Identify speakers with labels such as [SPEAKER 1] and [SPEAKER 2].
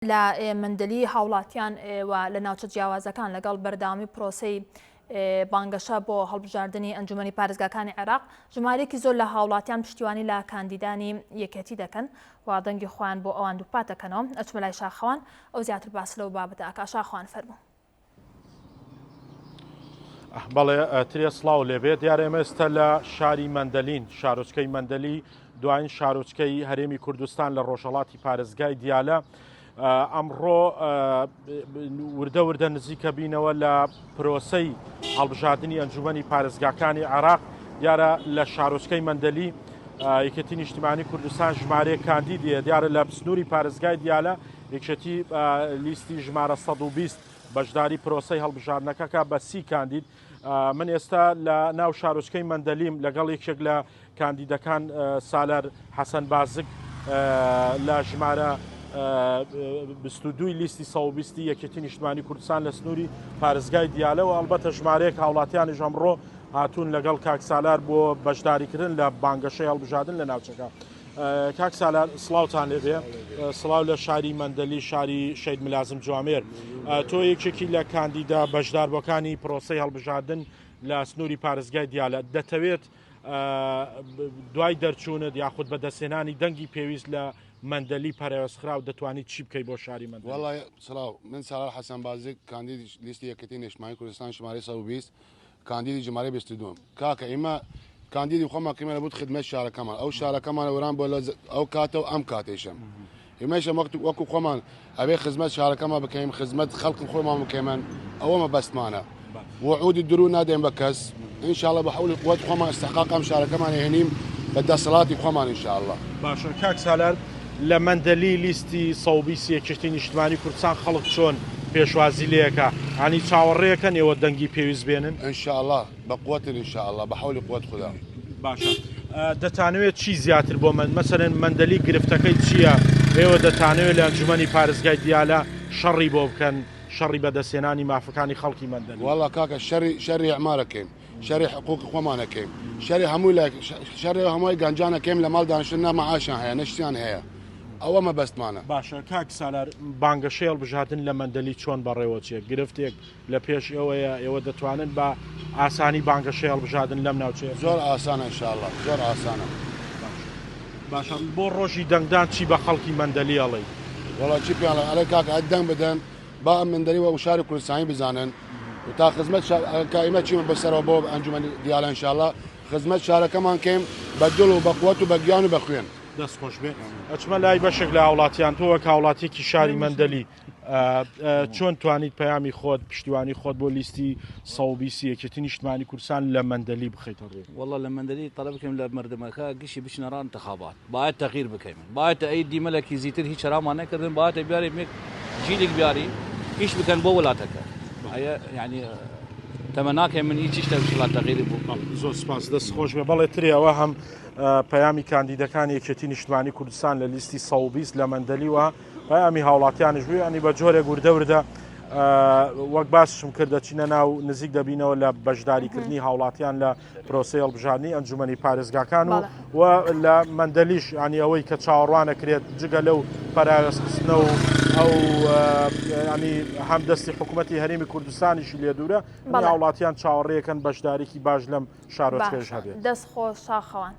[SPEAKER 1] لە مەندەلی هاوڵاتیان و لە ناوچە جیاوازەکان لەگەڵ بەردەوامی پرۆسەی بانگەشە بۆ هەڵبژاردنی ئەنجومەنی پارێزگاکانی عێراق ژمارەیەکی زۆر لە هاوڵاتیان پشتیوانی لە کاندیدانی یەکێتی دەکەن و دەنگی خۆیان بۆ ئەوان دووپات دەکەنەوە. ئەچمە لای شاخەوان ئەو زیاتر باس لەو بابەتە ئەکا شاخەوان فەرموو.
[SPEAKER 2] بەڵێ ترێ سڵاو لێبێ دیارە ئێمە ئێستا لە شاری مەندەلین شارۆچکەی مەندەلی دوایین شارۆچکەی هەرێمی کوردستان لە ڕۆژهڵاتی پارێزگای دیالە ئەمڕۆ وردە وردە نزیکە بینەوە لە پرۆسەی هەڵبژاردننی ئەنجومەنی پارێزگاکانی عێراق دیارە لە شارۆچکەی مەندەلی یەکێتی نیشتیمانی کوردستان ژمارەیە کاندیدیە دیارە لە سنووری پارێزگای دیالە یەکێتی لیستی ژمارە 120 بەشداری پرۆسەی هەڵبژاردنەکەکە بە سی کاندید من ئێستا لە ناو شارۆچکەی مەندەلیم لەگەڵ یەکێک لە کاندیدەکان سالار حەسەن بازگ لە ژمارە 22 لیستی 120 یەکێتی نیشتمانی کوردستان لە سنووری پارێزگای دیالە و ئەڵبەتە ژمارەیەک هاوڵاتیانیش ئەمڕۆ هاتوون لەگەڵ کاک سالار بۆ بەشداریکردن لە بانگەشەی هەڵبژاردن لە ناوچەکە. کاک سالار سڵاوتان لێبێ سڵاو لە شاری مەندەلی شاری شەید ملازم جوامێر تۆ یەکێکی لە کاندیدا بەشداربووەکانی پرۆسەی هەڵبژاردن لە سنووری پارێزگای دیالە دەتەوێت دوای دەرچوونت یاخود بەدەستهێنانی دەنگی پێویست لە مەندەلی پەراوێزخراو دەتوانیت چی بکەیت بۆ شاری مەندەلی؟
[SPEAKER 3] وەڵا سڵاو من سالار حەسەن بازگ کاندیدی لیستی یەکێتی نیشتمانی کوردستان ژمارەی 120 کاندیدی ژمارەی 22 کاکە ئیمە کاندیدی خۆمان کردیمە لە بوت خدمەت شارەکەمان ئەو شارەکەمان وێران بۆ لە ئەو کاتە و ئەم کاتەیشم ئیمەیشم وەخت وەکو خۆمان ئەبێ خزمەت شارەکەمان بکەین خزمەت خەڵکی خۆمان بکەیمن ئەوە مەبەستمانە وعودی درو نادەین بە کەس ئینشاءاللە بە حەولی قوت خۆمان استحقاق ئەم شارەکەمان هێنیم بە دەسەڵاتی خۆمان ئینشاءاللە.
[SPEAKER 2] باشە کاک سالار لە مەندەلی لیستی 120 یەکێتی نیشتمانی کوردستان خەڵک چۆن پێشوازی لێکا ینی چاوەڕێکەن ئێوە دەنگی پێویست بێنن؟
[SPEAKER 3] ئینشاءاللە بە قوتن ئینشاءاللە بە حەولی قوت خودا.
[SPEAKER 2] باشە دەتانەوێت چی زیاتر بۆ من مەسەلەن مەندەلی گرفتەکەی چییە ئێوە دەتانەوێت لە ئەنجومەنی پارێزگای دیالە شەڕی بۆ بکەن شەڕی بەدەستهێنانی مافەکانی خەڵکی مەندەلی؟
[SPEAKER 3] وەڵا کاکە شەری شەری ئیعمار ئەکەین شەری حقوقی خۆمان ئەکەین شەری هەموو لایەک شەری هەمووی گەنجان ئەکەین لە ماڵ دانیشتن نە مەعاشیان هەیە نە شتیان هەیە ئەوە مەبەستمانە.
[SPEAKER 2] باشە کاک سالار بانگەشەی هەڵبژاردن لە مەندەلی چۆن بەڕێوەچێ گرفتێک لە پێش ئێوەیە ئێوە دەتوانن بە ئاسانی بانگەشەی هەڵبژاردن لەم ناوچەیە
[SPEAKER 3] زۆر ئاسانە ان شاء اللە زۆر ئاسانە.
[SPEAKER 2] باشە بۆ ڕۆژی دەنگدان چی بە خەڵکی مەندەلی ئەڵێی؟
[SPEAKER 3] وەڵا چی پێیان ئەڵێم ئەڵێ کاکە ئەت دەنگ بدەن با ئەم مەندەلی و شاری کوردستانی بزانن و تا خزمەت کە ئیمە چیمە بەسەرەوە بۆ ئەنجومەنی دیالە ان شاء اللە خزمەت شارەکەمان کەیم بە دڵ و بە قوت و بە گیان و بە خوێن.
[SPEAKER 2] دەست خۆش بێ ئەچمە لای بەشێک لە هاوڵاتیان تۆ وەک هاوڵاتیەکی شاری مەندەلی چۆن توانیت پەیامی خۆت پشتیوانی خۆت بۆ لیستی 120 یەکێتی نیشتمانی کوردستان لە مەندەلی بخەیتە ڕوو؟
[SPEAKER 4] والله لە مەندەلی تەلەب بکەیم لە مەردمەکە گشتی بچنە ڕا انتخابات باید تەغییر بکەیمن باید ئەی دیمەلەکی زیتر هیچ ڕامان نەکردن باید بیاری مێک جیلێک بیاری ئیش بکەن بۆ وڵاتەکە ئەیە یعنی تەمەناکەی من هیچ شتێک وڵات تەغیری بوو
[SPEAKER 2] زۆر سپاس دەست خۆش بێ بەڵێ ترێ ئەوە هەم پەیامی کاندیدەکانی یەکێتی نیشتمانی کوردستان لە لیستی 120 لە مەندەلی و پەیامی هاوڵاتیانیش بوو ینی بە جۆرێک وردە وردە وەک باسشم کرد دەچینە ناو نزیک دەبینەوە لە بەشداریکردنی هاوڵاتیان لە پرۆسەی هەڵبژاردنی ئەنجومەنی پارێزگاکان و و لە مەندەلیش ینی ئەوەی کە چاوەڕوانەکرێت جگە لەو پەراوێزخستنە و ئەو ینی هەم دەستی حکوومەتتی هەرێمی کوردستانیشی لێ دوورە هاوڵاتیان چاوەڕێەکەن بەشداریکی باش لەم شارۆچکەش هەبێت
[SPEAKER 1] دەست خۆش شاخەوان.